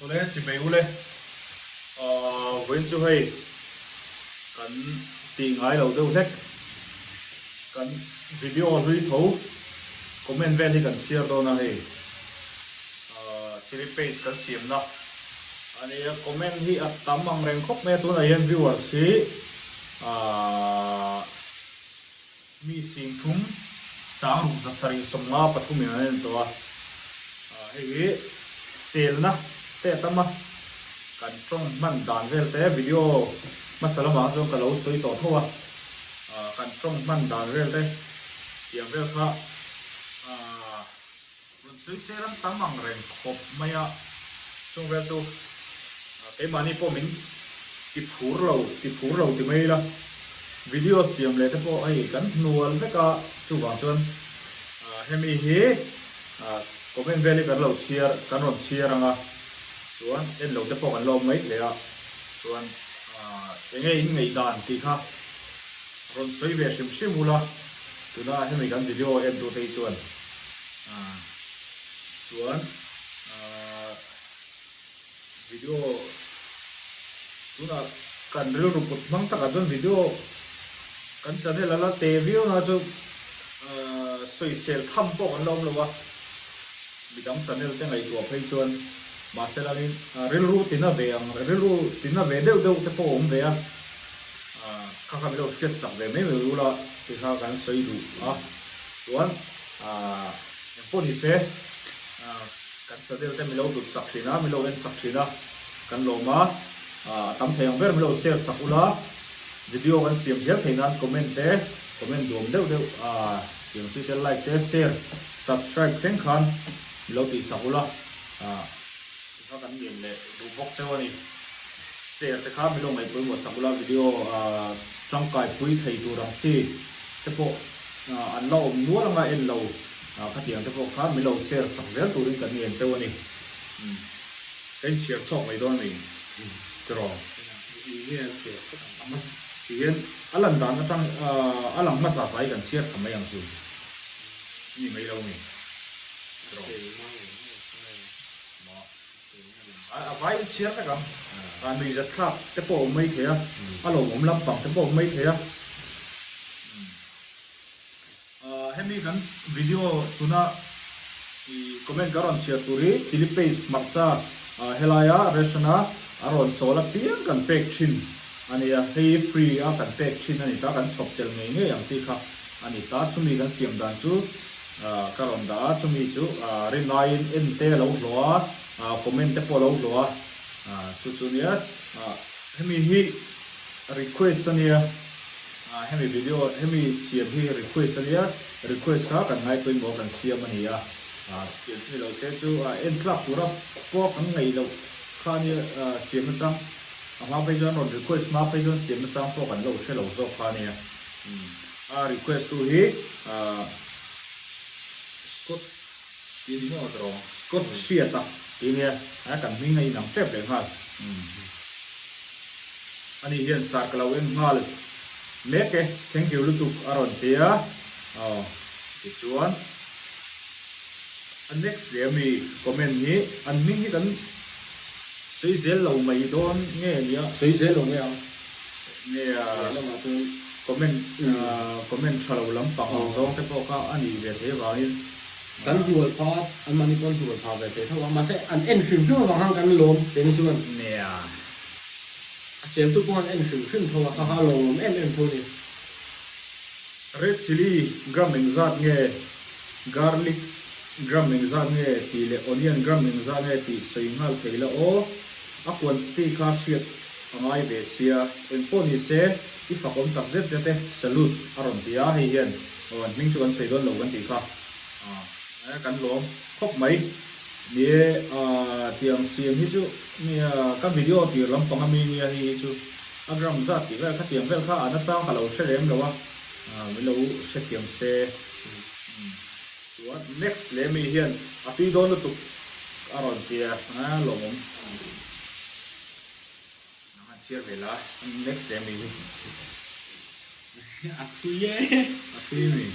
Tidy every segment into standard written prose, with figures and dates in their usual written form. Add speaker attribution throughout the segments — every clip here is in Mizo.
Speaker 1: Awle chimei ule aaa vawiin chu hei kan tih ngai lo deuh hlek kan video hlui tho comment vel hi kan chhiar dawn a hei aaa chilli paste kan siamna a nia comment hi a tam ang reng khawp mai a tunah hian viewers hi aaa Mi 30 sang ruk 753 in an en tawh a, hei hi selna te a tam a, kan tawng hman dan vel te video hmasa lamah chuan ka lo sawi tawh tho a, kan tawng hman dan vel te tiang vel kha Rawn sawi sel an tam ang reng khawp mai a, chung vel chu keimahni pawh min ti phur lo, ti phur lo ti mai ila, video siam leh te pawh hei kan hnual vek a, chuvang chuan hemi hi comment vel hi kan lo chhiar, kan rawn chhiar ang a, chuan en lo te pawh kan la awm mai thei a, chuan enge in ngaihdan tih kha rawn sawi ve hrim hrim ula, tuna hemi kan video en tu te hi chuan. Chuan video tunah kan rilru put hmang takah chuan video kan channel a la te viau na chu sawisel tham pawh kan la awm lo a, midang channel te ngaihtuah phei chuan mahse langin rilru tina ve ang rilru tina ve deuh deuh te pawh a awm ve a, kha kha min lo hriat sak ve mai mai ula tih kha kan sawi duh a. Chuan aah eng pawh ni se aah kan channel te milo hlut sak thin a, milo en sak thin a, kan lawm a, aah a tam thei ang ber milo share sak ula, video kan siam zel thei nan comment te, comment duam deuh deuh aah tiang chi te like te share subscribe thleng khan milo tih sak ula aah tikha kan ngen leh duh bawk cheu a ni. Share te kha milo ngaihpawimawh sak ula video aah tangkai pui thei tur ang chi te pawh. An la awm nual anga en lo khatiang te pawh kha min lo share sak zel turin kan ngen cheu a ni. Ka inchhiar chhuak mai dawn a ni tiraw? Tihian a lan dan atang a lang hmasa sa hi kan chhiar tha mai ang chu ni mai lo mi tiraw? A vai in chhiar vek ang. A nuihzat thlak te pawh a awm mai thei a, a lawmawm lampang te pawh a awm mai thei a. Hemi kan video tuna i comment ka rawn chhiar tur hi chilli paste hmarcha helaia ration a a rawn chawl apiang kan pek thin a nia. Hei hi free a kan pek thin a ni ta, kan chhawp tel ngei ngei ang chi kha a ni ta. Chumi kan siam dan chu Ka rawn dah a, chumi chu rin laiin en te a lo hlawh a, comment te pawh a lo hlawh a, chu chu nia hemi hi request a nia, hemi video hemi siam hi request a nia, request kha kan ngai pawimawh kan siam a ni a, siam chu ni lo se chu en tlak tura pawh kan ngaih loh kha a nia, siam nachang a hma phei chuan rawn request hma phei chuan siam nachang pawh kan lo hre lo zawk kha a nia. A request tu hi Scott tih a ni maw tawh Scott hriat a tih nia a kan hming a inang tep leh nghal ani hian sar ka lo en nghal mek e thank you lutuk a rawn ti a aw tichuan a next leh ami comment hi an hming hi kan sawi zel lo mai dawn nge nia
Speaker 2: sawi zel lo mai ang
Speaker 1: nge a Comment comment tha lo lampang ang zawng te pawh kha a nih ve thei avangin.
Speaker 2: Kan hnual pha a, anmahni pawh an hnual pha ve thei tho a, mahse an en hrim hrim avang khan kan lawm keini chuan.
Speaker 1: Nia.
Speaker 2: A siamtu pawh an en hrim hrim tho a, kha kha a lawmawm em em tho a ni.
Speaker 1: Red chilli gram engzat nge, garlic gram engzat nge tih leh onion gram engzat nge tih sawi nghal thei la aw, a quantity kha hriat a ngai ve sia, engpawh ni se i fak awm tak zet zet e, salute a rawn ti a, hei hian aw an hming chu kan sawi dawn lo kan tih kha ah kan lawm khawp mai, ni e ah tiang siam hi chu nia ka video tir lampang ami nia hei hi chu a gram zat tih vel kha tiang vel kha a nachang ka lo hre lem lo a, ah min lo hrethiam se chuan next leh mi hian a tui dawn lutuk a rawn ti a, ah lawmawm. Nang an chhiar ve la, next leh mi hi.
Speaker 2: A thui e.
Speaker 1: A thui mi.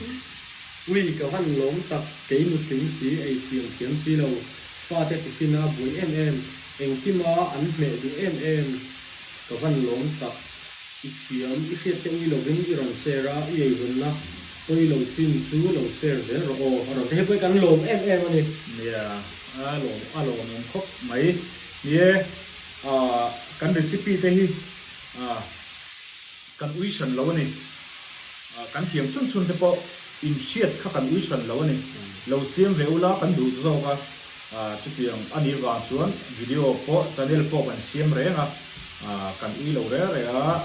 Speaker 2: Ui ka van lawm tak, kei nutling si ei siam thiam si lo, fate tiffin a buai em em. Engkima an hmeh duh em em ka van lawm tak. I thiam, i hriat te ui lovin i rawn share a, i eizawnna pawi lo chin chu lo share zel rawh aw. A rawn ti. Hei pawh hi kan lawm em em a ni.
Speaker 1: Nia, a lawm a lawmawm khawp mai. Ni e, kan recipe te hi kan ui hran lo a ni. Kan thiam chhun chhun te pawh inhriat kha kan ui hran lo a ni. Lo siam ve ula kan duh zawk a, chutiang a nih vang chuan video pawh channel pawh kan siam reng a, kan ui lo reng reng a,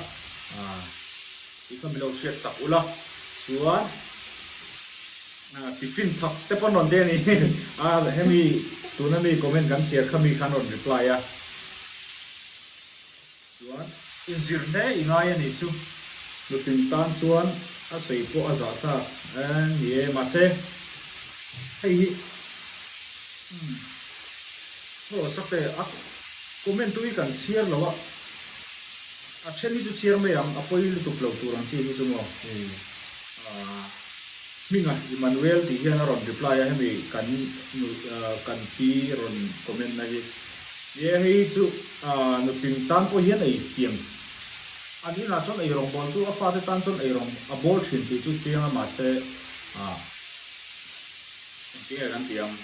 Speaker 1: tih kha min lo hriat sak ula chuan tiffin thak te pawh an rawn ti a ni. Hemi tuna mi comment kan chhiar kha mi khan rawn reply a. Chuan inzir hle i ngai a nih chu. Nutling tan chuan a sawi pawh a zah thlak e ni e mahse hei hi umm aw sakte a comment tu hi kan chhiar lo a a then hi chu chhiar mai ang a pawi lutuk lo tur ang chi hi chu maw aah hminga Emmanuel tih hian a rawn reply a hemi kan kan pi rawn comment na hi. Ni e, hei chu nutling tan pawh hian ei siam an inah chuan ei rawngbawl chu a fate tan chuan ei rawng a bawl thin tih chu chiang a mahse engtin nge kan tih ang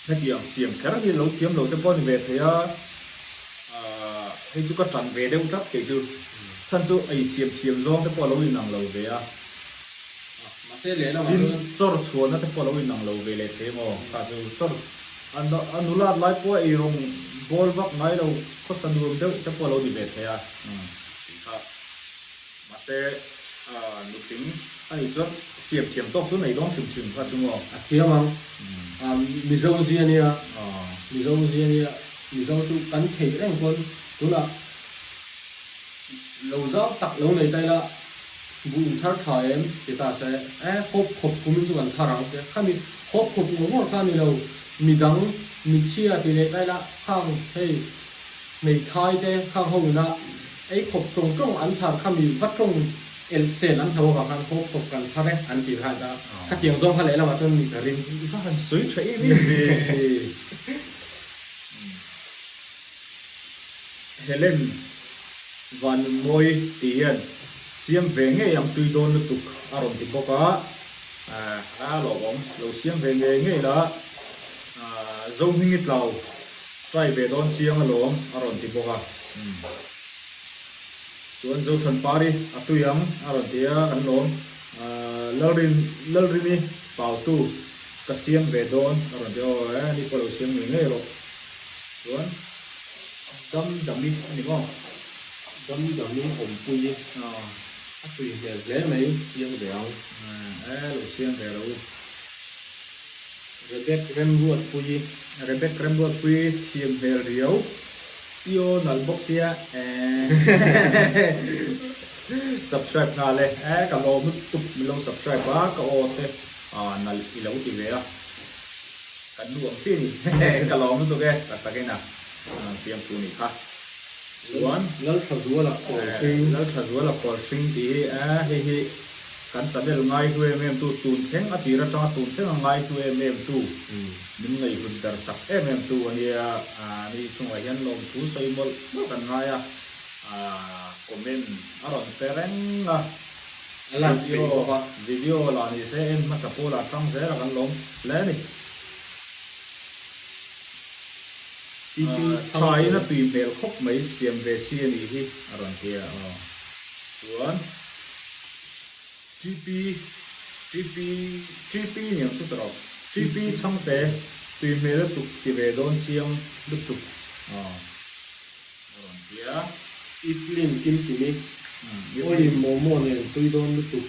Speaker 1: hetiang siam kher hi lo thiam lo te pawh a ni ve thei a hei chu ka tan ve deuh tlat kei chu chhan chu ei siam thiam zawng te pawh a lo inang lo ve a
Speaker 2: mahse lehlamah
Speaker 1: tin chawr chhuahna te pawh a lo inang lo ve leh thei maw kha chu chawr A nulat lai pawh ei rawng bawl vak ngai lo khawsa nuam deuh te pawh a lo ni ve thei a tih kha. Mahse nutling a nih chuan siam thiam tawk chu nei dawn hrim hrim kha chu maw?
Speaker 2: A thiam ang. Mizo zia nia, Mizo zia nia, Mizo chu kan theih reng pawn tunah lo zau tak lo nei ta ila Buh in thar tha em? ti ta se, E, hawp khawp kumin chu kan thar ang tia. Khami hawp khawp ngawr ngawr kha a ni lo, midang, michhia ti leh daila khang hei hmeithai te khang ho ina ei khawp tawng tawng an thar khami va tawng elh sel an hlo avang khan hawp khawp kan thar e an ti kha ta. Khatiang zawng kha lehlamah chuan nih ka ring.
Speaker 1: I va han sawi tha em em ve. Helen Vanunmawi tih hian siam ve ngei ang tui dawn lutuk a rawn ti bawk a, a lawmawm lo siam ve ngei ngei la, Zohmingi tlau try ve dawn chiang alawm a rawn ti bawk a, chuan Zothanpari a tui ang a rawn ti a kan lawm, Lalrin Lalrini pautu ka siam ve dawn a rawn ti a, aw e ni pawh lo siam ngei ngei rawh chuan. Dam dami a ni maw?
Speaker 2: Dam dami awmpui a tui hmel hle mai siam ve ang.
Speaker 1: E lo siam ve lo u.
Speaker 2: Rebek Remruatpuii.
Speaker 1: Rebek Remruatpuii thiam hmel riau. I aw nalh bawk sia eh. Subscribe nghal e. Eh ka lawm lutuk min lo subscribe a ka aw te nalh i lo ti ve a. Kan nu ang chi a ni. Ka lawm lutuk e tak takin a fiamthu nih kha. Chuan
Speaker 2: Lalthazuala kawl hring.
Speaker 1: Lalthazuala kawl hring tih hi hei hi kan channel ngai hlu em em tu tun thleng a tir atanga tun thleng a ngai hlu em em tu min ngaihhlut dar sak em em tu a nia. Ni chungah hian lawmthu sawi mawlh mawlh kan ngai a. Comment a rawn pe reng a.
Speaker 2: A lan peih bawk a.
Speaker 1: Video lah ni se en hmasa pawl ah tang zel a kan lawm hle a ni. Tha in a tui hmel khawp mai siam ve chi a nih hi a rawn ti a aw. Chuan TP TP TP ni ang chu ta rawh. TP chhangte tui hmel lutuk ti ve dawn chiang lutuk aw. A rawn ti a.
Speaker 2: Evelyn kim kimi. Awi momo nen tui dawn lutuk.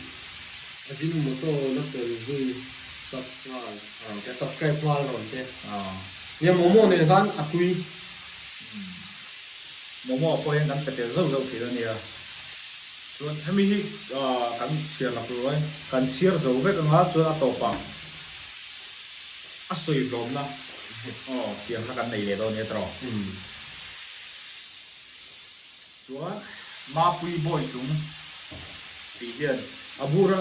Speaker 2: Ajinomoto la tel zui sub nghal a rawn ti a, subscribe nghal a rawn ti. Nia momo nen khan a tui.
Speaker 1: Momo ah pawh hian kan pe tel zauh zauh thin a nia. Chuan hemi hi kan chhiar lak lo e. Kan chhiar zo vek anga chuan a tawpah a sawi hlawmna aw tiang kha kan nei leh dawn nia tawh. Chuan Mapui Bawitlung tih hian a bura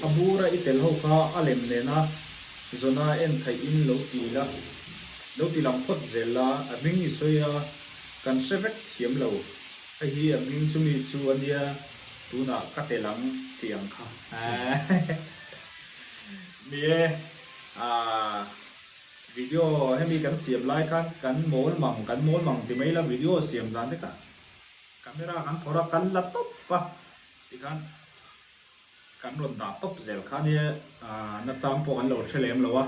Speaker 1: a bura i tel ho kha a lem nena zawna en theih in lo ti la. Lo ti lang phawt zel la, a hming i sawi a, kan hre vek thiam lo. Hei hi a hming chumi chu a nia, tunah ka tel ang tih ang kha. Ni e, aah video hemi kan siam lai khan kan mawl mang, kan mawl mang ti mai la video siam dan te kha camera kan phawrh a, kan la tawp a tikhan kan rawn dah tawp zel kha nia, nachang pawh kan lo hre lem lo a.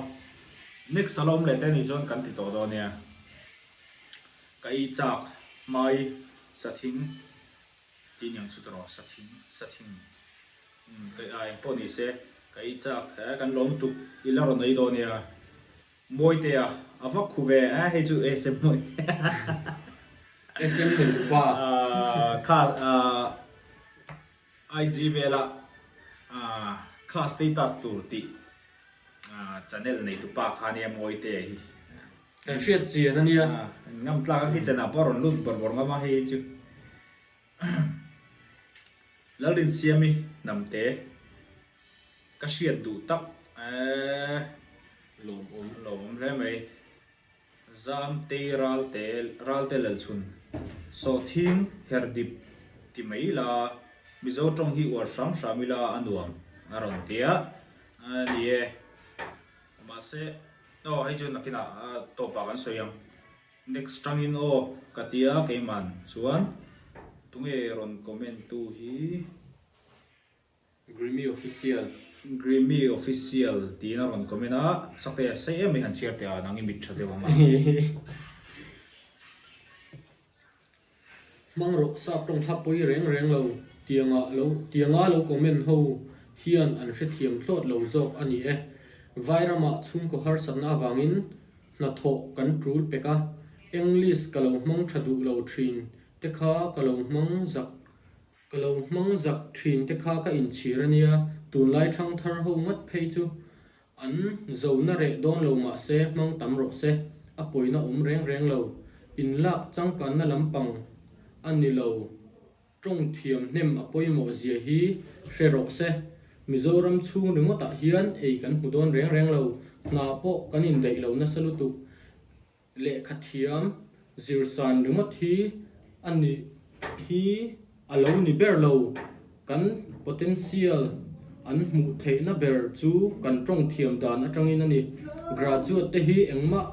Speaker 1: Next a la awm leh te nih chuan kan ti tawh dawn nia. Ka ei chak hmai sathing tih niang chu tawh sathing sathing umm ka a eng pawh ni se ka ei chak he kan lawm tuk i la rawn ei dawn nia. Mawitea a va khu ve a hei chu SM Mawitea.
Speaker 2: SM nei tupa.
Speaker 1: Kha IG vela kha status tur tih Channel neitu pa kha nia Mawitea hi.
Speaker 2: Kan hriat chian a nia.
Speaker 1: Ngam tlak a kitchen ah pawh a rawn lut bawrh bawrh ngam a hei chu. Lalrinsiami Hnamte ka hriat duh tak eeh
Speaker 2: lawmawm
Speaker 1: lawmawm hle mai. Zamtei Ralte Ralte Lalchhun Sawhthing Herdip ti mai ila Mizo tawng hi uar hram hram ila a nuam a rawn ti a, ni e. Mahse aw hei chu nakinah tawpah kan sawi ang. Next tangin aw ka ti a keiman chuan tunge rawn comment tu hi.
Speaker 2: Grimmy Official.
Speaker 1: Grimmy Official tiin a rawn comment a, Sakte a sei em mai han chhiar teh a, nang i mit tha deuh ang a.
Speaker 2: Hmang rawh sap tawng thlap pawi reng reng lo, tianga lo tianga lo comment ho hian an hrethiam thlawt lo zawk a ni e. Vairamah chhungkaw harsatna avangin hnathawh kan tul pek a, English ka lo hmang tha duh lo thin te kha ka lo hmang zak Ka lo hmang zak thin te kha ka inchhir a nia, tunlai thangthar ho ngat phei chu an zona reh dawn lo mahse hmang tam rawh se, a pawina awm reng reng lo. Inlak changkanna lampang a ni lo, tawng thiam hnem a pawimawh zia hi hre rawh se. Mizoram chhung ringawtah hian ei kan hmu dawn reng reng lo, hna pawh kan indaih lo nasa lutuk. Lehkha thiam zirsan ringawt hi a ni hi a lo ni ber lo. Kan potential an hmuh theihna ber chu kan tawng thiam dan atangin a ni. Graduate te hi engmah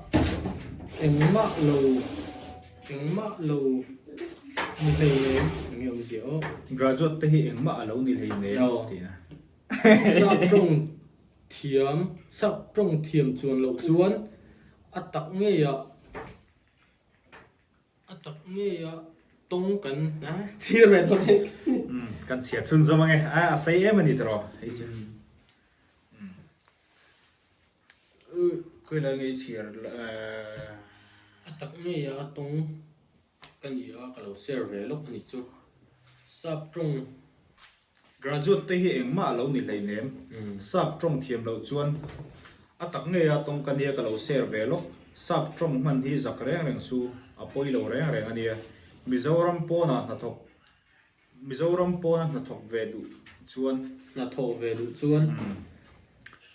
Speaker 2: engmah lo engmah lo ni hleinem eng nge awmzia aw.
Speaker 1: Graduate te hi engmah a lo ni hleinem tihna.
Speaker 2: Sap tawng thiam sap tawng thiam chuan loh chuan A tak ngeiah a tak ngeiah tawng kan chhir ve dawn e.
Speaker 1: Umm kan chhiar chhun zawm ange a a sei em a ni tawh hei chu. Umm khawilai nge i chhiar
Speaker 2: A tak ngeiah tawng ka ni a ka lo share ve lawk a ni chu. Sap tawng
Speaker 1: Graduate te hi engmah a lo ni hleinem, sap tawng thiam loh chuan a tak ngei a tawng ka nia ka lo share ve lawk, sap tawng hman hi zak reng reng su, a pawi lo reng reng a nia, Mizoram pawnah hnathawk Mizoram pawna hnathawk ve duh chuan.
Speaker 2: Hnathawh ve duh chuan.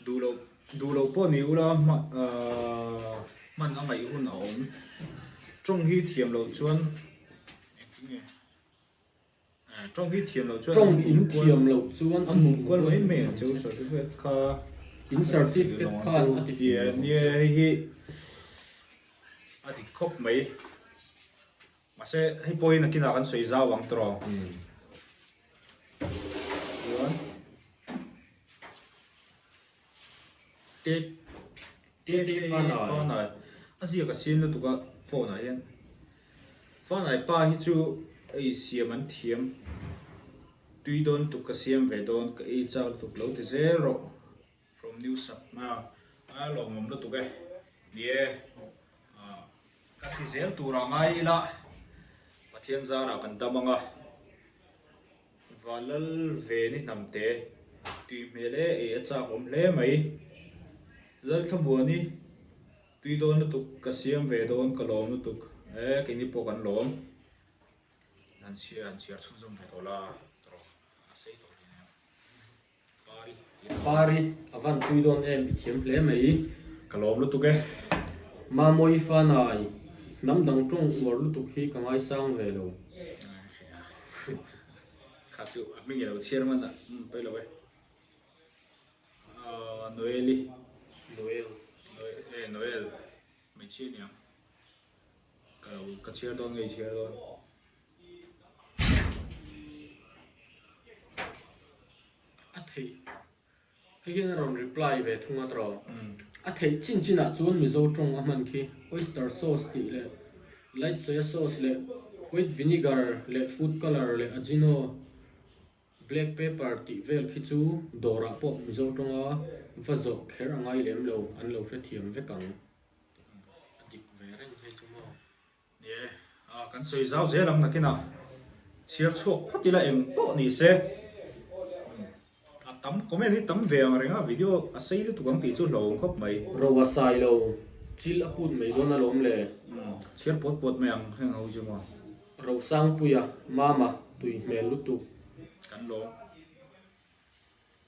Speaker 1: Duh loh duh loh pawh ni ula hman a ngaih hun a awm, tawng hi thiam loh chuan engtin nge? Tawng hi thiam loh chuan
Speaker 2: Tawng in thiam loh chuan
Speaker 1: a hmuh kual mai mai ang chu certificate kha
Speaker 2: In certificate khan a ti fing lo
Speaker 1: Nia hei hi a dik khawp mai mahse hei pawhin nakinah kan sawi zau ang tawh chuan Te te fanai a ziak a sin lutuk a phone ah hian fanai pa hi chu ei siam an thiam tui dawn lutuk ka siam ve dawn ka ei chak lutuk lo ti zel rawh from new sub a lawmawm lutuk e ni e ka ti zel tur ah ngai ila Pathian zarah kan dam ang a. Valal ve ni hnamte tui hmel e ei a chak awm hle mai. Lalthlamuani tui dawn lutuk ka siam ve dawn ka lawm lutuk e keini pawh kan lawm. Han chhiar han chhiar chhunzawm ve tawh la tawh a sei tawh hle nia. Pari
Speaker 2: Pari a van tui dawn em i thiam hle mai.
Speaker 1: Ka lawm lutuk e.
Speaker 2: Mamawi Fanai, hnam dang tawng uar lutuk hi ka ngaisang ve lo.
Speaker 1: Kha chu a hming i lo chhiar hman a, umm pawi lo e. Noel-i.
Speaker 2: Noel.
Speaker 1: Noel, eh Noel, hmeichhia aniang. Ka lo ka chhiar dawn nge i chhiar dawn?
Speaker 2: A theih. Hei hian a rawn reply ve thung a tawh. A theih chin chinah chuan Mizo tawng a hman khi oyster sauce tih leh light soya sauce leh white vinegar leh food colour leh ajino black pepper tih vel khi chu dawrah pawh Mizo tawnga va zawh kher a ngai lem lo an lo hrethiam vek ang. A dik ve reng hei chu maw.
Speaker 1: Ni e, kan sawi zau zel ang nakinah chhiar chhuak phawt ila eng pawh ni se. A tam comment hi tam ve ang reng a, video a sei lutuk ang tih chu hlauhawm khawp mai.
Speaker 2: Ro a sai lo, chil a put mai dawn alawm le.
Speaker 1: Chhiar puat puat mai ang heng ho chu maw.
Speaker 2: Rosangpuia, Mama, tui hmel lutuk.
Speaker 1: Kan lawm.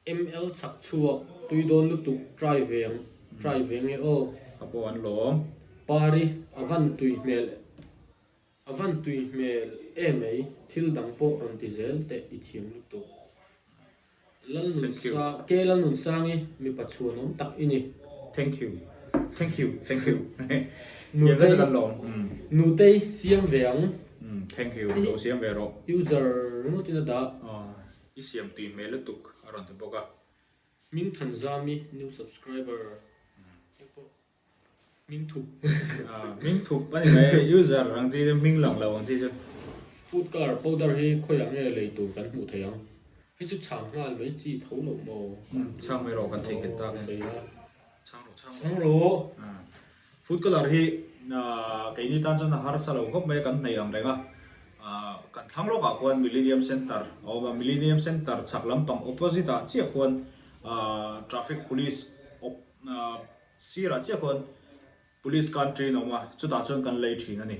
Speaker 2: ML chhak chhuak tui dawn lutuk try ve ang try ve nge aw.
Speaker 1: Ka pawh an lawm.
Speaker 2: Pari a van tui hmel a van tui hmel e mai thil dang pawh rawn ti zel teh i thiam lutuk. Lalnunsa ke Lalnunsangi mipa chhuan awm tak i ni.
Speaker 1: Thank you thank you thank you Nutei kan lawm.
Speaker 2: Nutei siam ve ang.
Speaker 1: Thank you lo siam ve rawh.
Speaker 2: User ringawt in a dah.
Speaker 1: I siam tui hmel lutuk a rawn ti bawk a.
Speaker 2: Hming Thanzami new subscriber hei pawh hming thup.
Speaker 1: Hming thup a ni mai user ang chi chu hming lang lo ang chi chu.
Speaker 2: Food colour powder hi khawiah nge lei tur kan hmuh theih ang? Hei chu chhang nghal mai chi tho loh maw?
Speaker 1: Chhang mai rawh kan theihnghilh tak e.
Speaker 2: Chhang rawh chhang rawh.
Speaker 1: Food colour hi keini tan chuan a harsa lo khawp mai a, kan hnaih ang reng a. Kan thlang lawkah khuan Millennium Centre a awm a, Millennium Centre chhak lampang opposite ah chiah khuan traffic police sirah chiah khuan police canteen a awm a, chutah chuan kan lei thin a ni.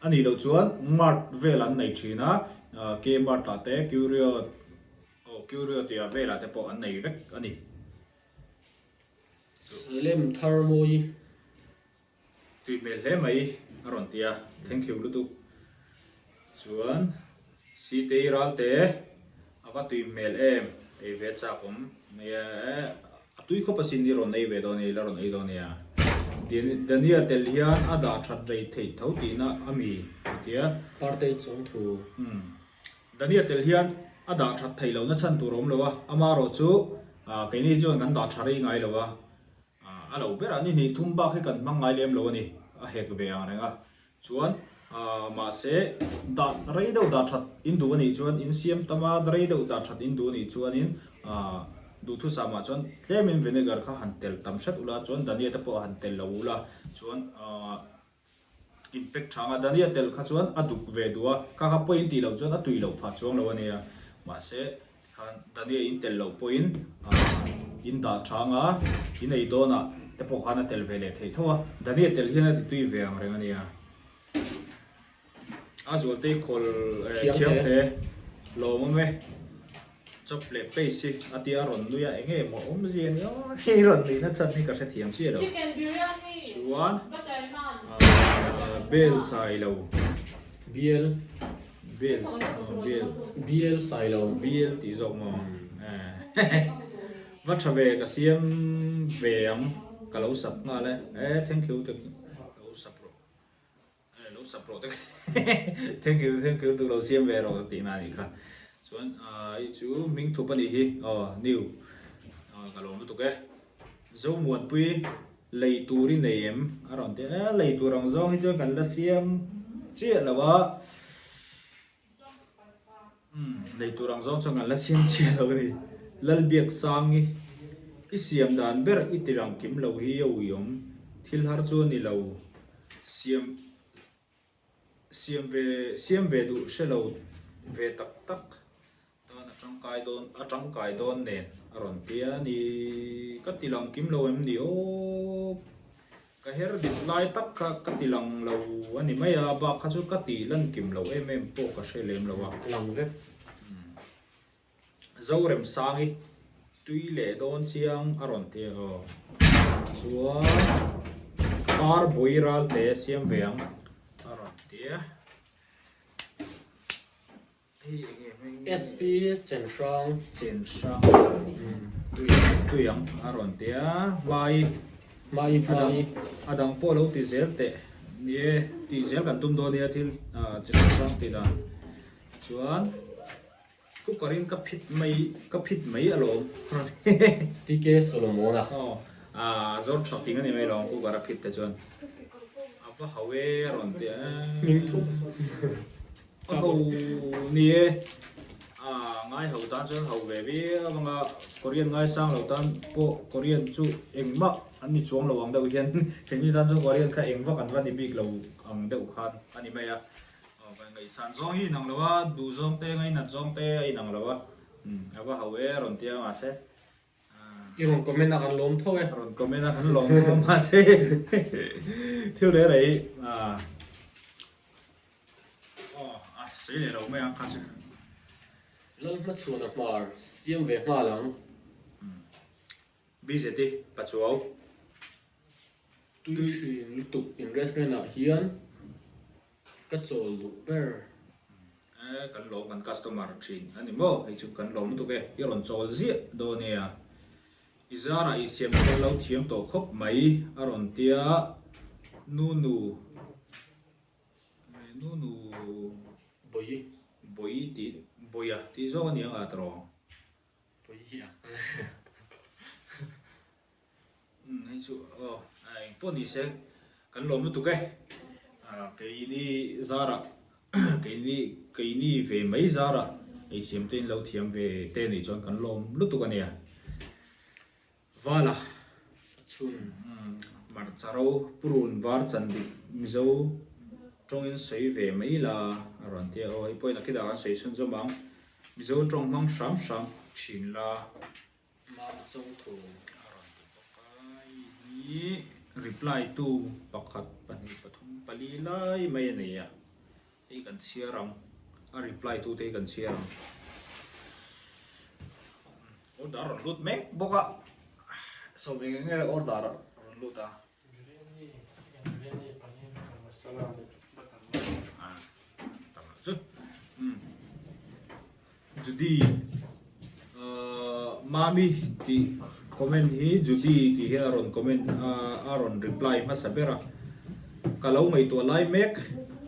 Speaker 1: A nih loh chuan mart vel an nei thin a, K-mart ah te Curio aw Curio tih ah velah te pawh an nei vek a ni.
Speaker 2: Salem thar mawi.
Speaker 1: Tui hmel hle mai a rawn ti a, thank you lutuk. Chuan Sitei Ralte a va tui hmel em, ei ve chak awm mai e, a tui khawp asin i rawn ei ve dawn nia, i la rawn ei dawn nia. Dania tel hian a dah that rei theih tho tihna a mi a ti a.
Speaker 2: Partei chawng thu.
Speaker 1: Dania tel hian a dah that theih lohna chhan tur a awm lo a, amaherawh chu keini chuan kan dah tha rei ngai lo a, a lo berah ni hnih thum bak hi kan hmang ngai lem lo a ni, a hek ve ang reng a. Chuan mahse dah rei deuh dah that in duh a nih chuan in siam tam a, rei deuh dah that in duh a nih chuanin duhthusam ah chuan tlemin vinegar kha han tel tam hret ula chuan dania te pawh han tel lo ula chuan Impact tha anga Dania tel kha chuan a duk ve duh a, kha kha pawhin tih loh chuan a tui loh phah chuang lo a nia. Mahse tikhan Dania in tel loh pawhin in dah tha anga in ei dawnah te pawh khan a tel ve leh theih tho a, Dania tel hian a ti tui ve ang reng a nia. A zualtei khawl thiangte lawm awm e. Chop leh paste hi a tia rawn nui a, enge maw awmzia ni aw hei rawn nuihna chhan hi ka hrethiam chiah lo. Chuan bel sai lo.
Speaker 2: Bial.
Speaker 1: Bel bel.
Speaker 2: Bial sai lo.
Speaker 1: Bial tih zawk maw. Va tha ve ka siam ve ang ka lo sub nghal e. E thank you te lo sub rawh. Lo sap rawh te thank you thank you tu lo siam ve rawh tih na anih kha chuan hei chu hming thup anih hi aw new ka lawm lutuk e Zomuanpui lei tur i nei em a rawn ti a lei tur ang zawng hi chuan kan la siam chiah lo a umm lei tur ang zawng chuan kan la siam chiah lo a ni Lalbiaksangi i siam dan ber i ti rang kim lo hi a uiawm thil har chu a ni lo. Siam siam ve siam ve duh hre lo ve tak tak tan a tangkai dawn a tangkai dawn nen a rawn ti a ni ka ti lang kim lo em ni aw ka her dik lai tak kha ka ti lang lo a ni mai a bak kha chu ka tih lan kim lo em em pawh ka hre lem lo a.
Speaker 2: A lang vek.
Speaker 1: Zoremsangi tui leh dawn chiang a rawn ti a aw. Chuan. Par bui ral te siam ve ang a rawn ti a. Hei enge hming nge?
Speaker 2: SP Chenhrang.
Speaker 1: Chenhrang tui tui ang a rawn ti a. Hmai
Speaker 2: Hmai hmai.
Speaker 1: A dang pawh lo ti zel teh. Ni e, tih zel kan tum dawn nia thil chi hrang hrang tih dan chuan. Cooker in ka phit mai ka phit mai alawm.
Speaker 2: TK Solomon a.
Speaker 1: Aw a zawr tha ting a ni mai alawm cooker a phit te chuan. A va hau e a rawn ti a.
Speaker 2: Hming thup.
Speaker 1: A ho ni e. A ngai ho tan chuan ho ve viau anga Korean ngaisang lo tan pawh Korean chu engmah an ni chuang lo ang deuh hian keini tan chuan Korean kha eng vak an va ni bik lo ang deuh khan a ni mai a. Aw kan ngaihsan zawng hi inang lo a, duh zawng te ngainat zawng te a inang lo a, a va hau e a rawn ti a mahse.
Speaker 2: I rawn comment a kan lawm tho e.
Speaker 1: A rawn comment a kan lawm tho a mahse thil reh reh hi aw a sawi leh lo mai ang kha chu.
Speaker 2: Lal hmachhuan a hmar siam ve nghal ang.
Speaker 1: BZT Pachuau.
Speaker 2: Tui thin lutuk in restaurant ah hian ka chawl duh ber.
Speaker 1: E kan lawm kan customer thin a ni maw hei chu kan lawm lutuk e i rawn chawl ziah dawn nia i zarah i siam kher lo thiam tawh khawp mai a rawn tia Nunu Nunu
Speaker 2: Bawi
Speaker 1: Bawi tih Bawia tih zawk a ni ang a tawh. Umm hei chu aw eng pawh ni se kan lawm lutuk e keini zarah keini keini ve mai zarah eisiam te in lo thiam ve te anih chuan kan lawm lutuk ania Vala
Speaker 2: chhun
Speaker 1: hmarcha ro purun var chan dik Mizo tawngin sawi ve mai la a rawn ti a aw hei pawhin a khitah kan sawi chhunzawm ang Mizo tawng hmang hram hram thin la.
Speaker 2: Mam Chawngthu
Speaker 1: a rawn ti bawk a, hei hi reply tu pakhat pahnih pathum pali lai mai a nei a, hei kan chhiar ang, a reply tu te hi kan chhiar ang. Order a rawn lut mek bawk a, sawm eng eng nge order a rawn lut a.
Speaker 3: Biryani, chicken biryani, paneer butter masala leh butter naan.
Speaker 1: Ah, tam loh chu. Umm. Judy Mami tih comment hi Judy tih hian a rawn comment a rawn reply hmasa ber a, ka lo ngaihtuah lai mek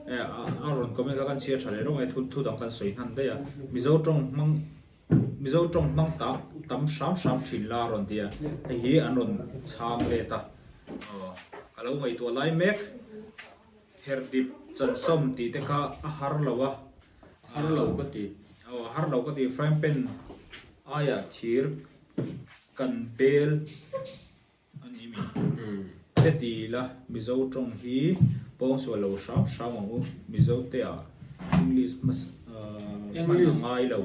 Speaker 1: a rawn comment kha kan chhiar tha leh rawng e thu dang kan sawi hnan daih a, Mizo tawng hmang Mizo tawng hmang tam tam hram hram thin la a rawn ti a, hei hi an rawn chhang let a, ka lo ngaihtuah lai mek Herdip chansawm tih te kha a har lo a.
Speaker 2: Har lo ka ti.
Speaker 1: Aw har lo ka ti frying pan aia thir kan bel a ni mi. Heti la Mizo tawng hi pawngsual lo hram hram ang u Mizo te ah English hmasa hman a ngai lo.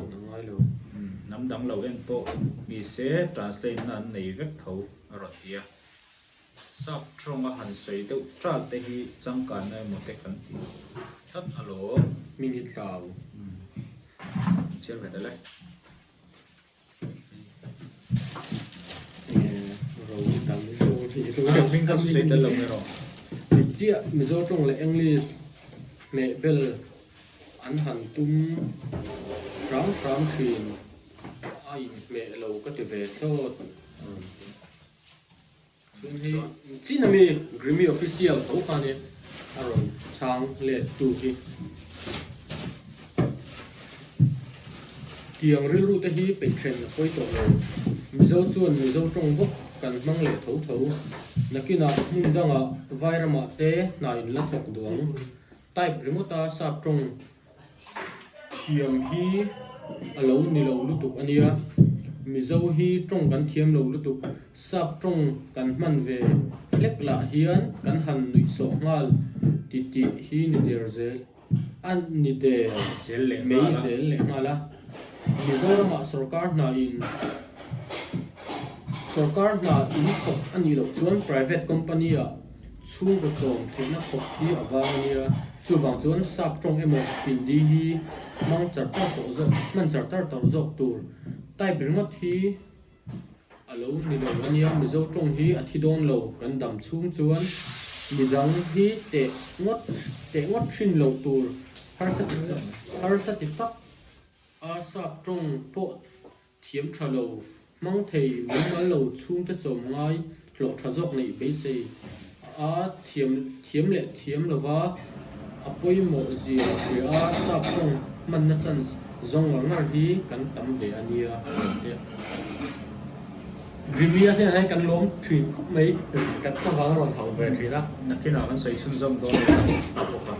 Speaker 1: Hnam dang lo en pawh ni se translate na an nei vek tho a rawn ti a. Sap tawnga han sawi deuh ṭal te hi changkanna emaw te kan ti tlat alawm.
Speaker 2: Hming hi tlau.
Speaker 1: Chhiar ve tel e.
Speaker 2: Enge ro dang zawng hi.
Speaker 1: Hming kha chu sawi tel lo mai rawh.
Speaker 2: Dik chiah Mizo tawng leh English hmeh bel an han tum hram hram thin a inhmeh lo ka ti ve thlawt. Chuan hei chin ami Grimmy Official tho kha nia a rawn chhang let tu hi. Tiang rilru te hi peih then a pawi tawh lo. Mizo chuan Mizo tawng bawk kan hmang leh tho tho. Nakinah hmun dangah Vairamah te hna in la thawk duh ang. Type ringawta sap tawng Thiam hi a lo ni lo lutuk a nia. Mizo hi tawng kan thiam lo lutuk. Sap tawng kan hman ve hlek lah hian kan han nuih sawh nghal ti tih hi ni der zel a ni der mai zel leh nghal a. Mizoramah sorkar hna in sorkar hna in thawk a nih loh chuan private company ah Chhungkaw chawm theihna khawp hi a vang a nia, chuvang chuan sap tawng emaw Hindi hi hmang char tar tawh zawk, hman char tar tawh zawk tur. Type ringawt hi a lo ni lo a nia, Mizo tawng hi a thi dawn lo kan dam chhung chuan. Midang hi teh ngawt teh ngawt thin loh tur harsa ti harsa ti tak a sap tawng pawh thiam tha lo hmang thei mumal lo chhungte chawm ngai hlawh tha zawk neih beisei a thiam thiam leh thiam lova a pawimawh zia hria a sap tawng hmanna chance zawng ngar ngar hi kan tam ve a nia tih. Jimmy-a hnenah hian kan lawm thin khawp mai, kan thlavang a rawn hauh ve thin a.
Speaker 1: Nakinah kan sawi chhunzawm dawn nia a bawk a.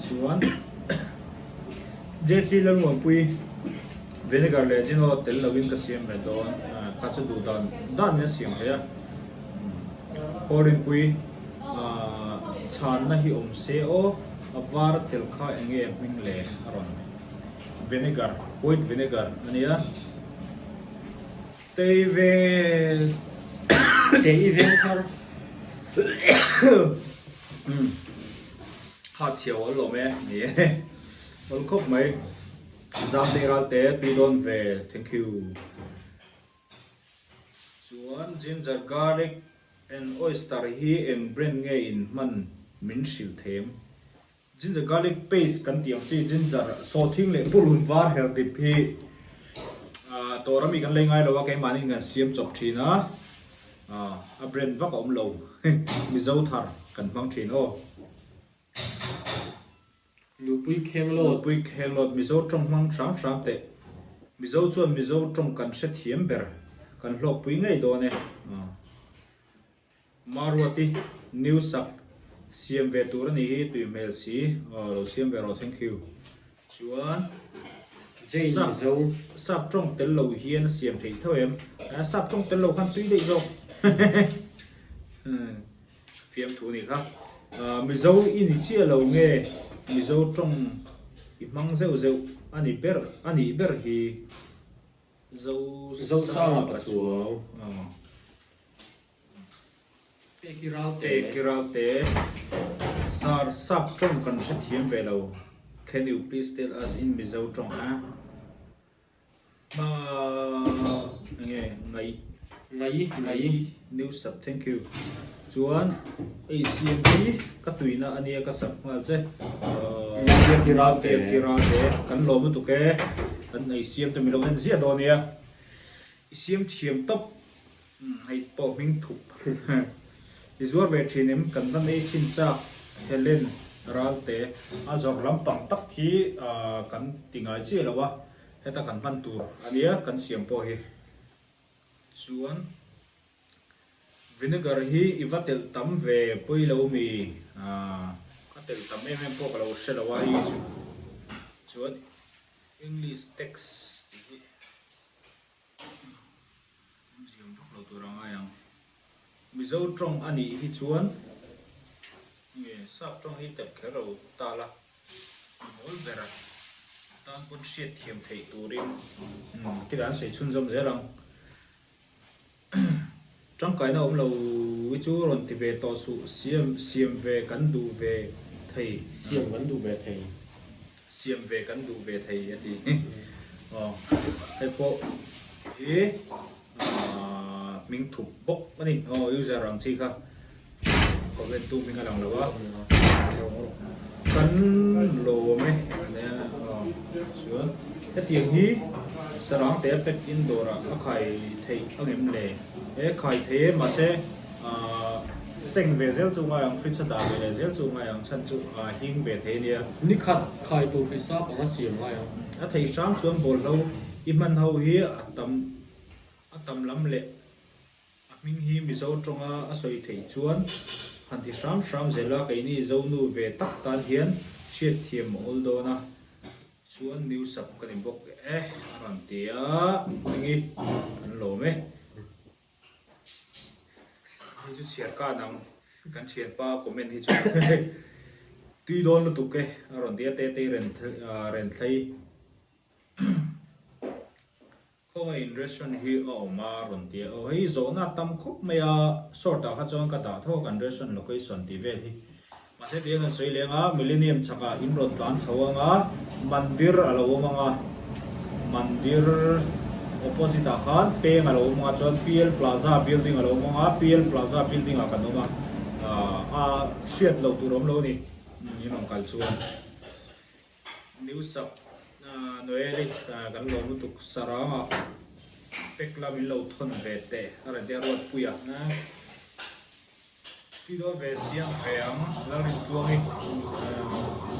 Speaker 1: Chuan JC Lalmuanpui vinegar leh Gino tel loin ka siam ve dawn, kha chu duh dan danin a siam thei a. Hawrinpui chhanna hi awm se aw, a var tel kha enge hming le a rawn vinegar, white vinegar a nia. Tei ve
Speaker 2: Tei veng thar.
Speaker 1: Kha chhiau awl lawm e ni e. Awl khawp mai. Zam tei ral te tui dawn ve thank you. Chuan ginger garlic and oyster hi eng brand nge in hman min hrilh them. Ginger garlic paste kan tih ang chi ginger sawhthing leh purun var her dip hi dawr ami kan lei ngai lo a keimahni in kan siam chawp thin a a brand vak a awm lo Mizo thar kan hmang thin aw.
Speaker 2: Nupui kheng lawt.
Speaker 1: Nupui kheng lawt Mizo tawng hmang hram hram teh Mizo chuan Mizo tawng kan hrethiam ber kan hlawkpui ngei dawn e. Maruati, New sak siam ve tur a nih hi tui hmel si, aw lo siam ve rawh thank you. Chuan
Speaker 2: Jane
Speaker 1: sap
Speaker 2: Mizo.
Speaker 1: Sap tawng tel lo hian a siam theih tho em? Sap tawng tel lo khan tui daih zawk fiamthu nih kha. Mizo i ni chiah lo nge Mizo tawng i hmang zeuh zeuh a ni ber a nih ber hi Zo
Speaker 2: Zosanga Pachuau. Peki Ralte.
Speaker 1: Peki Ralte. Sir, sap tawng kan hrethiam ve lo. Can you please tell us in Mizo tawng a? Hma enge ngai
Speaker 2: ngai
Speaker 1: ngai new sub thank you. Chuan ACM hi ka tuina ania ka sub nghal che.
Speaker 2: Peki Ralte.
Speaker 1: Peki Ralte kan lawm lutuk e. Kan ACM te milo en ziah dawn nia. I siam thiam tawp. Hei pawh hming thup i zuar ve thin em? Kan va nei thin chak Helen Ralte a zawrh lampang tak hi kan ti ngai chiah lo a, heta kan hman tur a nia kan siam pawh hi. Chuan vinegar hi i va telh tam ve pawi lo mi? Ka telh tam em em pawh ka lo hre lo a hei chu. Chuan English text tih hi. Awmziam vak lo tur a ngai ang. Mizo tawng a nih hi chuan nge sap tawng hi telh kher lo ta la, a mawl ber a tan pawn hriat thiam theih turin kila an sawi chhunzawm zel ang. Tangkaina awm lo hi chu rawn ti ve tawh suh, siam siam ve kan duh ve thei.
Speaker 2: Siam kan duh ve thei.
Speaker 1: Siam ve kan duh ve thei a ti. Aw hei pawh hi hming thup bawk a ni. Aw user ang chi kha comment tu hming a lang lo a. Kan lawm e ania aw chuan hetiang hi sarang te a pack in dawrah a khai theih a ngem le e khai thei e mahse ahh seng ve zel chu ngai ang fridge a dah ve leh zel chu ngai ang chhan chu a hing ve thei ania.
Speaker 2: Nikhat khai tur hisap anga siam ngai ang.
Speaker 1: A thei hram chuan bawlhlo i hman ho hi a tam a tam lam leh. A hming hi Mizo tawnga a sawi theih chuan han ti hram hram zel a, keini Zonu ve tak tan hian hriatthiam a awl dawn a, chuan new sub ka ni bawk e a rawn ti a, hmingi kan lawm e. Hei chu chhiar ka nang kan thianpa comment hi chu tui dawn lutuk e a rawn ti a, Tetei Renthlei. Khawngaih in restaurant hi a awm a rawn ti a, aw hei zawhna a tam khawp mai a, short ah kha chuan ka dah tho a kan restaurant location tih vel hi. Mahse tihian kan sawi leng a, Millennium chhakah in rawn tlan chho ang a, mandir a lo awm ang a, mandir opposite ah khan peng a lo awm ang a, chuan PL Plaza building a lo awm ang a, PL Plaza building ah kan awm a. A hriat loh tur awm lo a ni in rawn kal chuan. New sub Noel-i kan lawm lutuk sarangah pack la min lo thawn ve teh a rawn ti a Ruatpuia tui dawn ve siam ve ang Lalrintluangi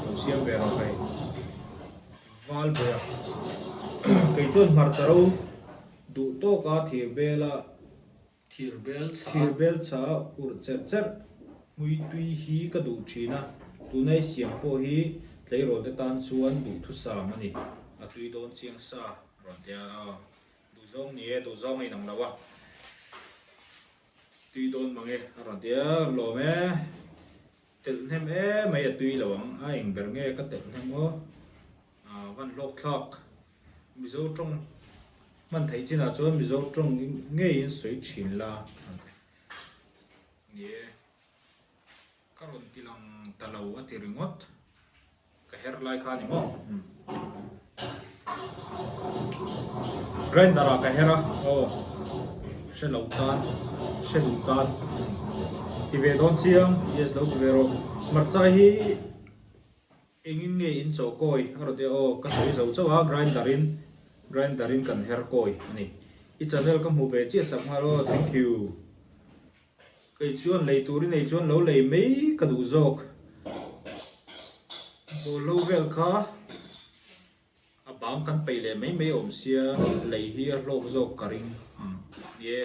Speaker 1: lo siam ve rawh hei Valbuia kei chuan hmarcha ro duh tawka thir bela Thirbel chha urh cherh cherh hmui tui hi ka duh thin a, tuna i siam pawh hi tleirawl te tan chuan duhthusam a ni, a tui dawn chiang sa rawn ti a, aw duhzawng ni e, duhzawng a inang lo a, tui dawn mang e a rawn ti a, lawm e, telh hnem emai a tui lo ang, a eng ber nge ka telh hnem aw, van hlawk thlak. Mizo tawng hman theih chinah chuan Mizo tawng ngeiin sawi thin la ni e. Ka rawn ti lang ta lo a ti ringawt. Ka her lai kha a ni maw? Grinder ah ka her a, aw hre lo tan, hre duh tan ti ve dawn chiang, yes lo ti ve rawh. Hmarcha hi. Engin nge in chaw kawi a rawn ti a, aw ka sawi zo chauh a, grinder in grinder in kan her kawi a ni. I channel ka hmu ve chiah sak nghal aw, thank you. Kei chuan lei tur i nei chuan lo lei mai ka duh zawk. Bawlhlo vel kha a bang kan peih leh mai mai awm sia, lei hi a hlawk zawk ka ring. Ni e.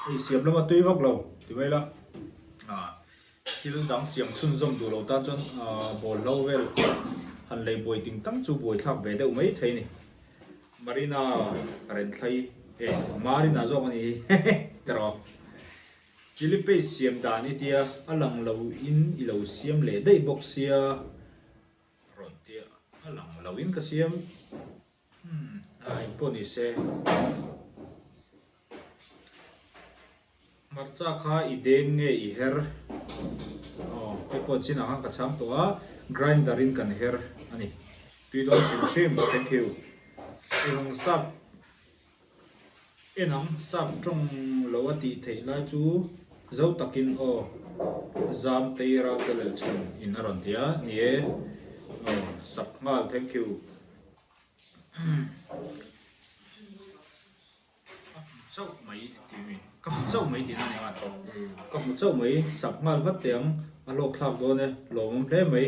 Speaker 1: Hei siam lama tui vak lo ti mai la ah thil dang siam chhunzawm duh lo tan chuan ah bawlhlo vel han lei buai ting tang chu buai thlak ve deuh mai thei a ni. Marina Renthlei eh Marina zawk a ni hi tiraw chilli paste siam dan i tia a lang lo in i lo siam leh daih bawk sia rawn tia a lang lo in ka siam. Umm a eng pawh ni se. Hmarcha kha i deng nge i her? Aw hei pawh chinah khan ka chhang tawh a, grinder in kan her a ni. Tui dawn hrim hrim, thank you. Engang sap enang sap tawng lo a tih theih lai chu zo takin aw zam tei ral te lel chhun in a rawn ti a, ni e aw sap nghal thank you. Ka hmu chauh mai tih mi ka hmu chauh mai tihna nia ka hmu chauh mai sak nghal vat teh ang a hlawk thlak dawn e lawmawm hle mai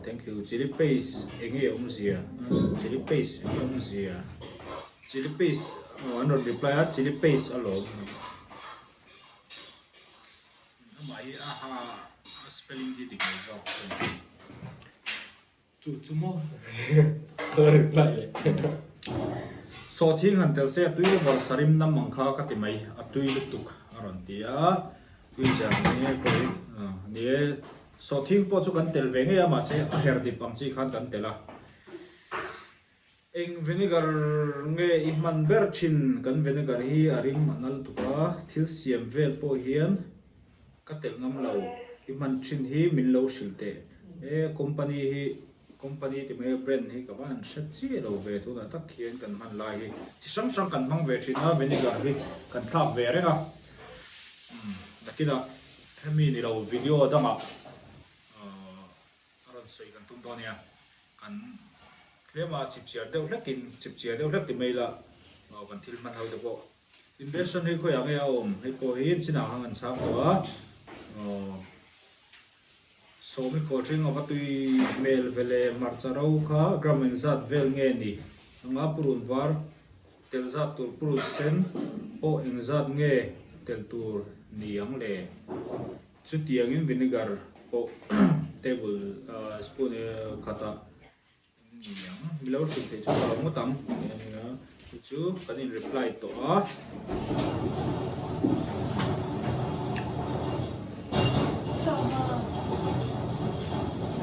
Speaker 1: thank you chilli paste eng nge awmzia chilli paste eng nge awmzia chilli paste aw an rawn reply a chilli paste a lawm amah hi a ha a spelling hi dik lo zawk.
Speaker 2: Chu chu maw ka la reply leh.
Speaker 1: Sawhthing han tel se a tui over sarim nam ang kha ka ti mai, a tui lutuk a rawn ti a, tui zar ni e pawh hi ni e, sawhthing pawh chu kan tel ve ngei a mahse a her dip ang chi khan kan tel a. Eng vinegar nge i hman ber thin? Kan vinegar hi a rim a nal tuk a, thil siam vel pawh hian ka telh ngam lo. I hman thin hi min lo hrilh teh. E company hi, company ti mai a brand hi ka van hre chiah lo ve tunah tak hian kan hman lai hi chi hrang hrang kan hmang ve thin a, vinegar hi kan thlak ve reng a. Umm nakinah hemi ni lo video dangah A rawn sawi kan tum dawn nia, kan tlema chipchiar deuh hlekin, chipchiar deuh hlek ti mai ila aw kan thil hman ho te pawh inversion hi khawiah nge a awm hei pawh hi chinah khan kan chhang tawh a aw sawmi khawl hring ava tui hmel ve leh hmarcha ro kha gram engzat vel nge ni anga purun var tel zat tur purun sen pawh engzat nge tel tur ni ang le. Chutiangin vinegar pawh table spoon khatah ni ang. Mi lo hrilh theih chu ka lo ngawt ang tih a ni a, chu chu kan in reply tawh a.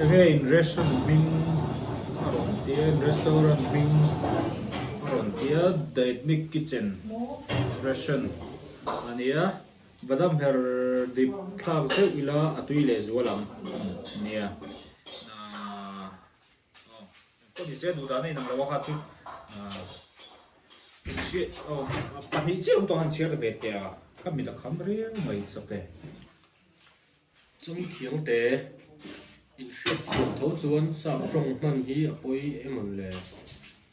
Speaker 1: Enge in restaurant hming a rawn ti a, in restaurant hming a rawn ti a, The Ethnic Kitchen Restaurant a ni a. Badam her dip thlak zeuh ila a tui leh zual ang nia. Aw engpawh ni se duh dan a inang lo a kha chu aw pahnih chiah awm tawh han chhiar ve teh a. Ka mit a kham riau mai chawk e.
Speaker 2: Chungthiang te inhriat thiam tho chuan sap tawng hman hi a pawi emawn le?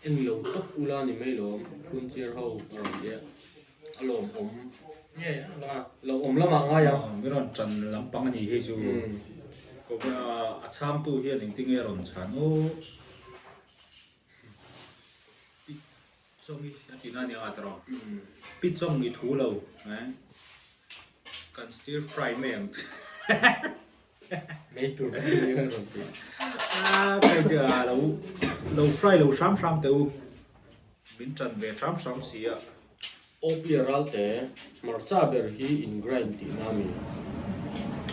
Speaker 2: En lo tawp ula ni mai lawm, phunchiar ho a rawn ti a, a lawmawm nge a lo awm lamah ngai ang.
Speaker 1: Mi rawn tan lampang a ni hei chu. A chhangtu hian engtinge a rawn chhan aw. Chawngi a ti na nia ta rawh. Pi chawng i thu lo eh. Kan stir fry mai ang.
Speaker 2: Mei tur chi ni a rawn ti.
Speaker 1: Ah kai chu a lo lo fry lo hram hram teh u. Min tan ve hram hram si a.
Speaker 2: Awpia ralte hmarcha ber hi in grind tihna a mi?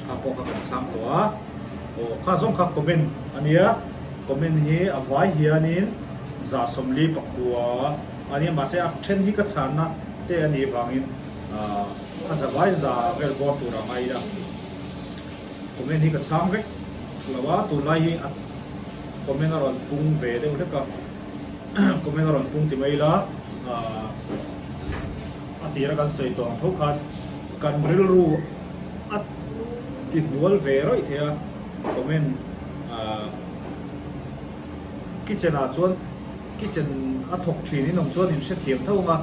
Speaker 1: Kha pawh kha kan chhang tawh a, aw kha zawng kha comment a nia, comment hi a vai hianin 149 a nia mahse a then hi ka chhanna te a nih vangin a za vai za vel bawr tur a ngai ila, comment hi ka chhang vek lo a, tunlai hi a comment a rawn pung ve deuh hlek a. Comment a rawn pung ti mai ila, a tira kan sawi tawh ang tho khan kan rilru a ti hnual ve rawih thei a, comment kitchen ah chuan kitchen a thawk thin in awm chuan in hrethiam tho ang a,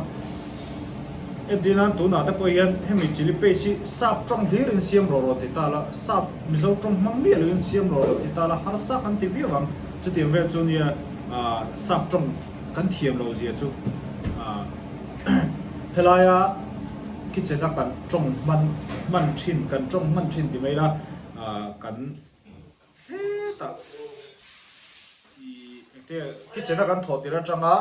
Speaker 1: entir nan tunah te pawh hian hemi chilli paste hi sap tawng hlir in siam rawh rawh ti ta la, sap mizo tawng hmang miah lo in siam rawh rawh ti ta la harsa kan ti viau ang, chutiang vel chu nia. Sap tawng kan thiam lo zia chu helaia kitchen a kan tawng hman hman thin kan tawng hman thin ti mai ila kan hetah ih engte kitchen a kan thawh tir atanga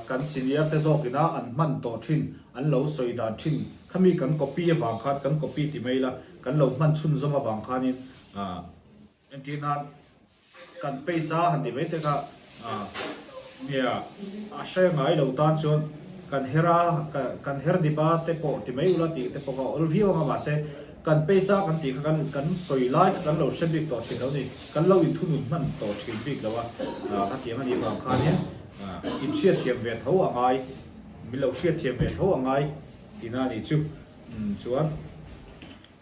Speaker 1: kan senior te zawk ina an hman tawh thin an lo sawi dan thin khami kan copy avang khan kan copy ti mai ila kan lo hman chhunzawm avang khanin entir nan Kan paisa han ti mai te kha nia a hre ngai lo tan chuan kan her a kan her dip a te pawh ti mai ula tih te pawh kha a awl viau ang a mahse kan paisa kan tih kha kan kan sawi lai kha kan lo hre bik tawh thin lo ni kan lo inthunun hman tawh thin bik lo a khatiang a nih vang khanin inhriatthiam ve tho a ngai min lo hriatthiam ve tho a ngai tihna a nih chu chuan.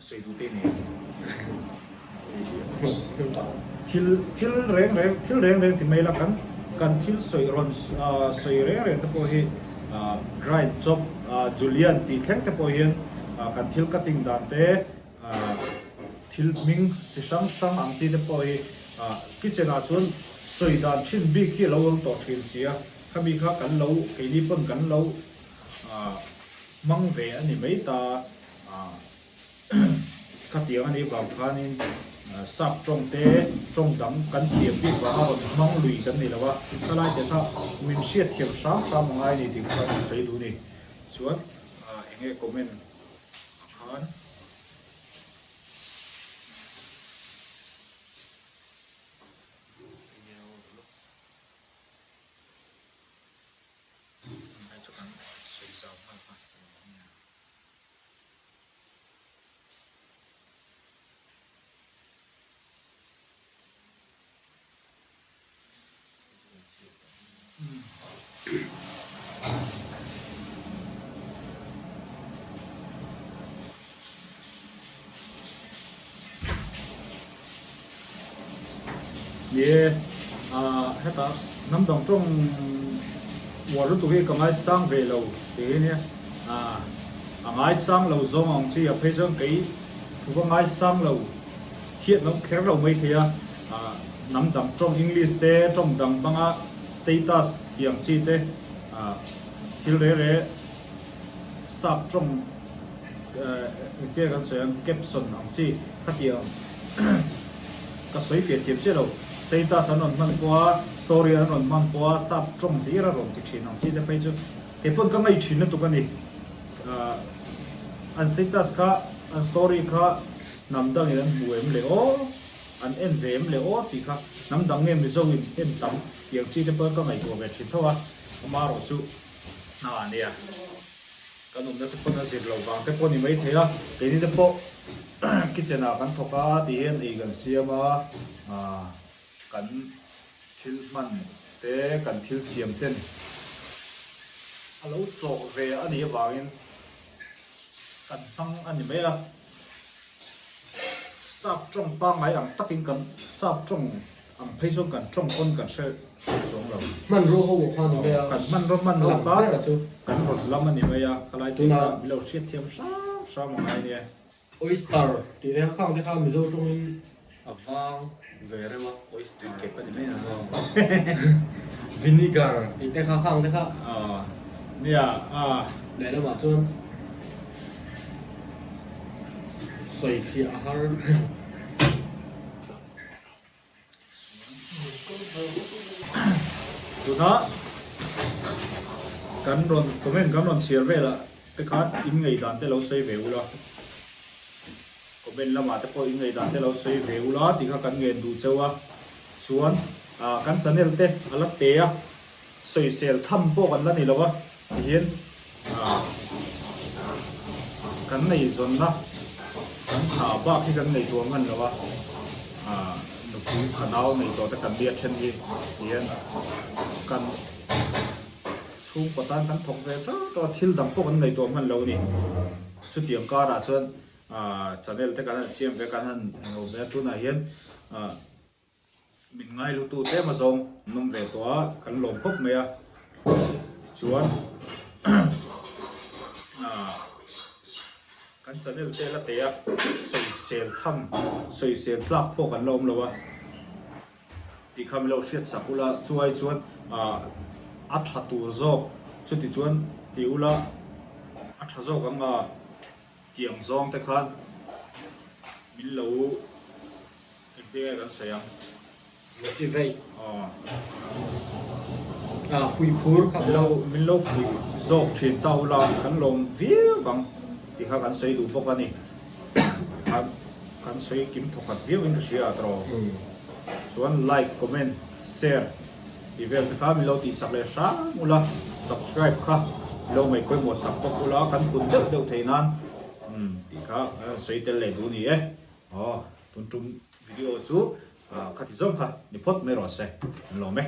Speaker 1: Sawi duh te nen thil thil reng reng thil reng reng ti mai la kan kan thil sawi rawn sawi reng reng te pawh hi grind chop julian tih thleng te pawh hian kan thil cutting dan te thil hming chi hrang hrang ang chi te pawh hi kitchen ah chuan sawi dan thin bik hi a lo awm tawh thin si a khami kha kan lo keini pawn kan lo hmang ve a ni mai ta. Khatiang a nih vang khanin sap tawng te tawng dang kan thiam bik vanga rawn hmang lui kan ni lo a, khalai te kha min hriat thiam hram hram a ngai a ni tih kha kan sawi duh a ni. Chuan eng nge comment ah khan. Hei chu kan sawi zau nghal kha. Ni e, hetah hnam dang tawng uar lutuk hi ka ngaisang ve lo tih hi nia. A ngaisang lo zawng ang chi a phei chuan kei thu ka ngaisang lo hiat lo kher lo mai thei a, hnam dang tawng English te tawng dang hmanga status tih ang chi te thil re re sap tawng engtia kan sawi ang caption ang chi khatiang ka sawi fiah thiam chiah lo status an rawn hman pawh a story an rawn hman pawh a sap tawng hlir a rawn ti thin ang chi te phei chu Kei pawn ka ngaih thin lutuk a ni. An status kha, an story kha hnam dangin an hmu em le aw, an en ve em le aw tih kha hnam dang nge Mizo in en tam tih ang chi te pawh ka ngaihtuah ve thin tho a, amaherawh chu hna a nia. Kan awmna te pawn a zir lo vang te pawh a ni maithei a, keini te pawh kitchen ah kan thawk a ti hian ei kan siam a, kan thil hman te kan thil siam ten a lo chawh ve a nih avangin kan. kan hmang a ni mai a, sap tawng pangngai ang takin kan sap tawng ang phei chuan kan tawng pawn kan hre chuang lo.
Speaker 2: Hmanraw ho kha a ni mai a.
Speaker 1: Kan hmanraw hmanraw kha kan rawn lam a ni mai a, khalai te kha min lo hriatthiam hram hram a ngai nia.
Speaker 2: Oyster tih leh a khang te kha Mizo tawngin a vang ve reuh a, oyster
Speaker 1: kep a ni mai a.
Speaker 2: Vinegar tih te kha khang te kha.
Speaker 1: Nia a.
Speaker 2: Lehlamah chuan sawifiah a har.
Speaker 1: Tuna kan rawn comment kan rawn chhiar velah te khan in ngaihdan te lo sawi ve ula, comment lamah te pawh in ngaihdan te lo sawi ve ula tih kha kan ngen duh cheu a, chuan kan channel te a la te a, sawisel tham pawh kan la ni lo a tihian Kan neizawnna kan tha bak hi kan ngaihtuah hman lo a, nupui fanau nei tawh te kan nia then hi tihian kan chhungkaw tan kan thawk ve teuh teuh a, thil dang pawh kan ngaihtuah hman lo a ni. Chutiang karah chuan channel te kan han siam ve a, kan han englo ve a, tunah hian. Min ngai lutu tlem a zawng an awm ve tawh a, kan lawm khawp mai a. Tichuan kan channel te la teh a, sawisel tham, sawisel tlak pawh kan la awm lo a tih kha min lo hriat sak ula, chuai chuan a tha tur zawk chuti chuan ti ula a tha zawk ang a tiang zawng te khan min lo. Engtin nge kan sawi ang?
Speaker 2: Motivate. Aw. Ah, pui phur kha.
Speaker 1: Lo, min lo pui zawk thin ta ula, kan lawm viau ang tih kha kan sawi duh bawk a ni. Kan, kan sawi kim thawkhat viau in ka hria a tawh. Chuan like, comment, share tih vel te kha min lo tihsak leh hram ula, subscribe kha min lo ngaihpawimawh sak bawk ula, kan pun deuh deuh theih nan tih kha kan sawi tel leh duh a ni e. Aw, tun tum video chu khati zawng kha ni phawt mai rawh se, an lawm e.